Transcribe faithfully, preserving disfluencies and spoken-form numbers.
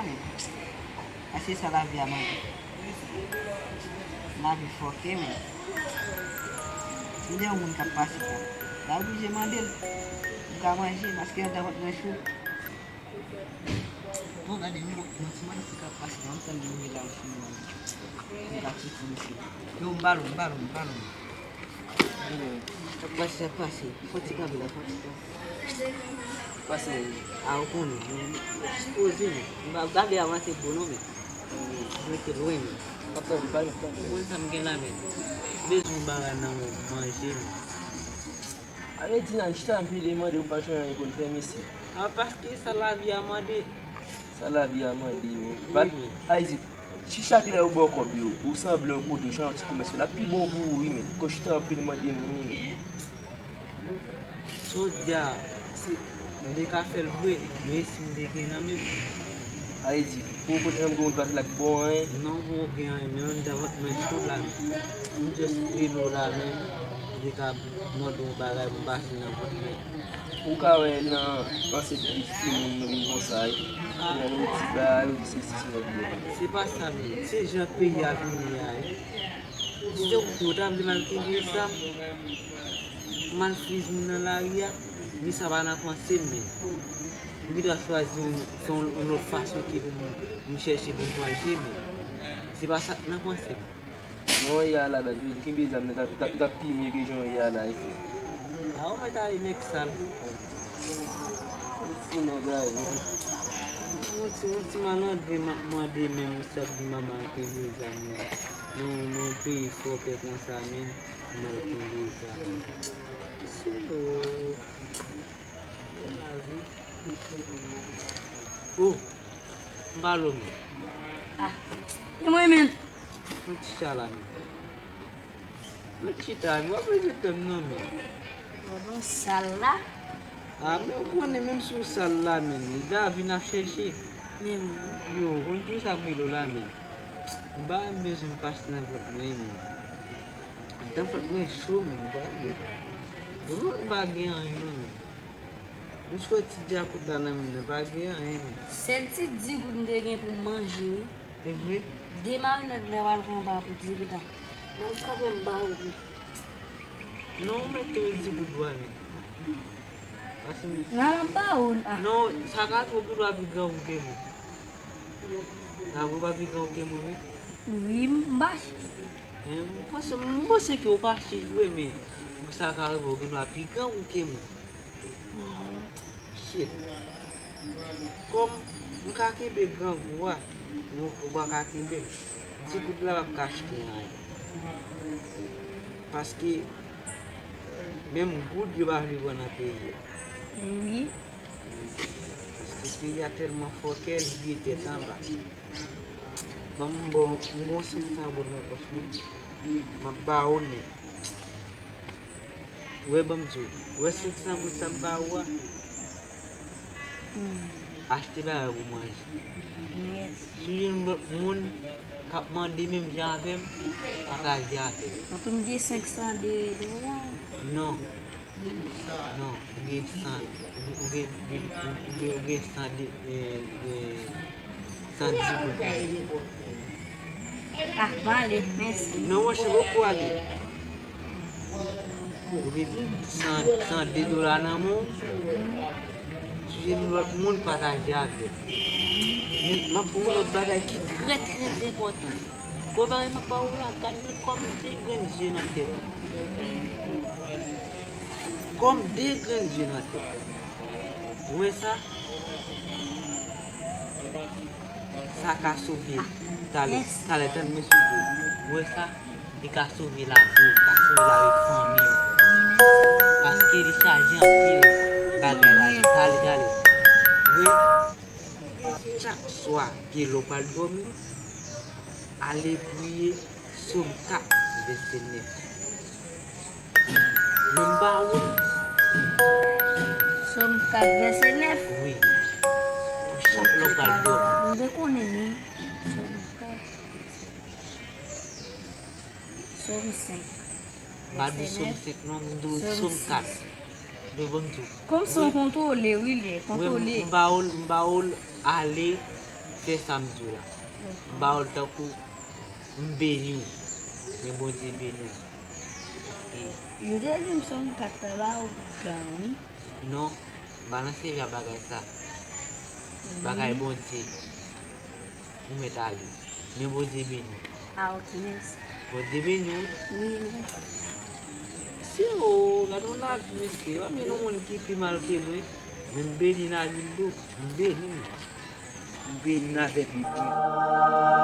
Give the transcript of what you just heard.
Men, paske sa lavi a mande. Lavi fòkè, men. Si gen yon moun k ap pase la, la oblije mande l. M ka manje, paske yon tan vant mwen cho. Bon, gade, m bon, mwen ti mande si k ap pase la, m tann li rive la, m fin manje. M ka tcheke misye. Yo, m ba l, m ba l, m ba l. Sa pase, sa pase. Fò ti kanpe la, fò ti kanpe. Pase. A, ou konnen, men, jis poze, men. M pa gade avanse gwo non, men. Rete lwen, men. Ou konn sa m gen la, men. Bezwen bagay nan men, manje, men. Ale di nan chita anpil e mande ou pa jwenn anyen pou n fè, mesye. A, paske sa lavi a mande. Sa lavi a mande, men. Wi, men. Ayiti, si chak lè yo ba w kòb yo, ou sanble yon kote, ou jan yon ti komès, l ap pi bon pou ou, wi, men. Kò chita anpil mande moun, wi, men. Sa w di a, se, m te ka fè l vre, men si m te gen nan men m. Ayiti, pou w kote nan men moun pase l ap bon anyen. Non, pou w gen anyen, men menm dan vant mwen cho la, men. M just rele w la, men m te ka mande w yon bagay pou m pase nan vant mwen. Ou ka wè nan ansent timoun nou vin konsa, wi. Nan yon ti bagay, ou di se, se, se, se. Se pa sa, men. Se jan peyi a vini a, wi. Si se ou, ou ta vle m al kenbe sa. M al friz moun nan lari a, men sa pa nan panse m, men. M gentan chwazi yon, yon, yon lòt fason ki pou m, m chèche pou m manje, men. Se pa sa k nan panse m. Non, ya la, baz, yo kenbe zam nan, t ap, t ap, t ap pi mye ke jan yo ye a la, wi. A, ou mèt ale nèg sal. Ti nèg la, wi. Yon ti, yon ti malandren m ap mande menm, ou sa di manman kenbe zam nan. Nou, nou peyi fòkè konsa, menm, m al kenbe zam nan. Mesye, oh. Lavi. Oh, m pa lòm. Ah, e mwen menm. Mwen ti chala menm. Mwen chita, w ap rete pè m non, men. Bon, bon, sal la. A, men ou konnen menm si w sal la, men, lavi n ap chèche. Men, yo, ou konn ki sa m rele w la, men. M pa menm bezwen m pase nan vant mwen, men. Antan vant mwen cho, men, m pa gen. Bon, m pa gen anyen, non, men. M soti dyakout la nan men, m pa gen anyen, men. Sèl ti di goud m te gen pou m manje, wi. Se vre? De marinad la pral pran pa pou di goud la. Nan sa fè m ba ou. Non, ou mèt te di goud ou a, men. Paske m... Non, m ba ou, ah. Non, sa ka twò goud ou a pi grangou ke mwen. Sa ka goud ou a pi grangou ke mwen, wi. Wi, m ba. Men, m panse, m panse ke ou pa chich vre, men sa ka rive ou gen dwa pi grangou ke mwen. Shit. Kòm m ka kenbe grangou a, ou, ou pa ka kenbe m. Ti goud la p ap ka achte anyen. Paske menm goud yo pa vle pran nan peyi a. Wi. Paske peyi a tèlman fòkè, li vye tèt anba. Ban m bon, m gon senk san goud nan pòch mwen. M ap ba ou nèt. Ou wè, ban m di w, ou wè senk san goud sa m ba ou a? Hmm. Achte bagay pou manje. Yes. Si w jwenn lòt moun k ap mande menm jan avè m, pataje avè l. An tou m gen senk san de dola. Non. Non, ou gen san, ou gen, ou gen, ou gen, ou gen san de, eh, eh, san di goud. Ah, m ale, mèsi. Non, monchè, ou poko ale. Ou gen san, san de dola nan men w. Si w jwenn lòt moun, pataje avè l. Men, m ap ba w yon lòt bagay ki trè, trè enpòtan. Gwo bagay m ap ba w la, gad li kòm de grenn je nan tèt ou. Kòm de grenn je nan tèt ou. Ou wè sa? Sa ka sove. Talè, talè, tann mwen sove. Ou wè sa? Li ka sove lavi w, li ka sove lavi fanmi w. Paske li chaje anpil bagay ladan l. Talè, talè. Ou wè? Chak swa, gen lè w pral dòmi, ale priye Sòm kat, vèsè nèf. Men m ba ou l. Sòm kat, vèsè nèf? Wi. Chak lè w pral dòmi. M te konnen, wi. Sòm kat. Sòm senk. M pa di Sòm senk non, m di w Sòm kat. Sòm sis. Devan m tou. Kòm se yon kontwole, wi, li ye, kontwole. M ba w l, m ba w l, ale, Tande sa m di w la. M ba w l tankou m beni w. Men Bondye beni w. E Yo te di m se yon kat la ba ou gang, wi. Non, m pa nan seri a bagay sa. Bagay Bondye. Ou mèt ale. Men Bondye beni w. Ah, ok, mèsi. Bondye beni w. Wi, mèsi. Si o, gade yon lavi mesye, pa gen yon moun ki pi mal ke mwen. Men m beni lavi l tou. M beni l. M beni l avèk m tou.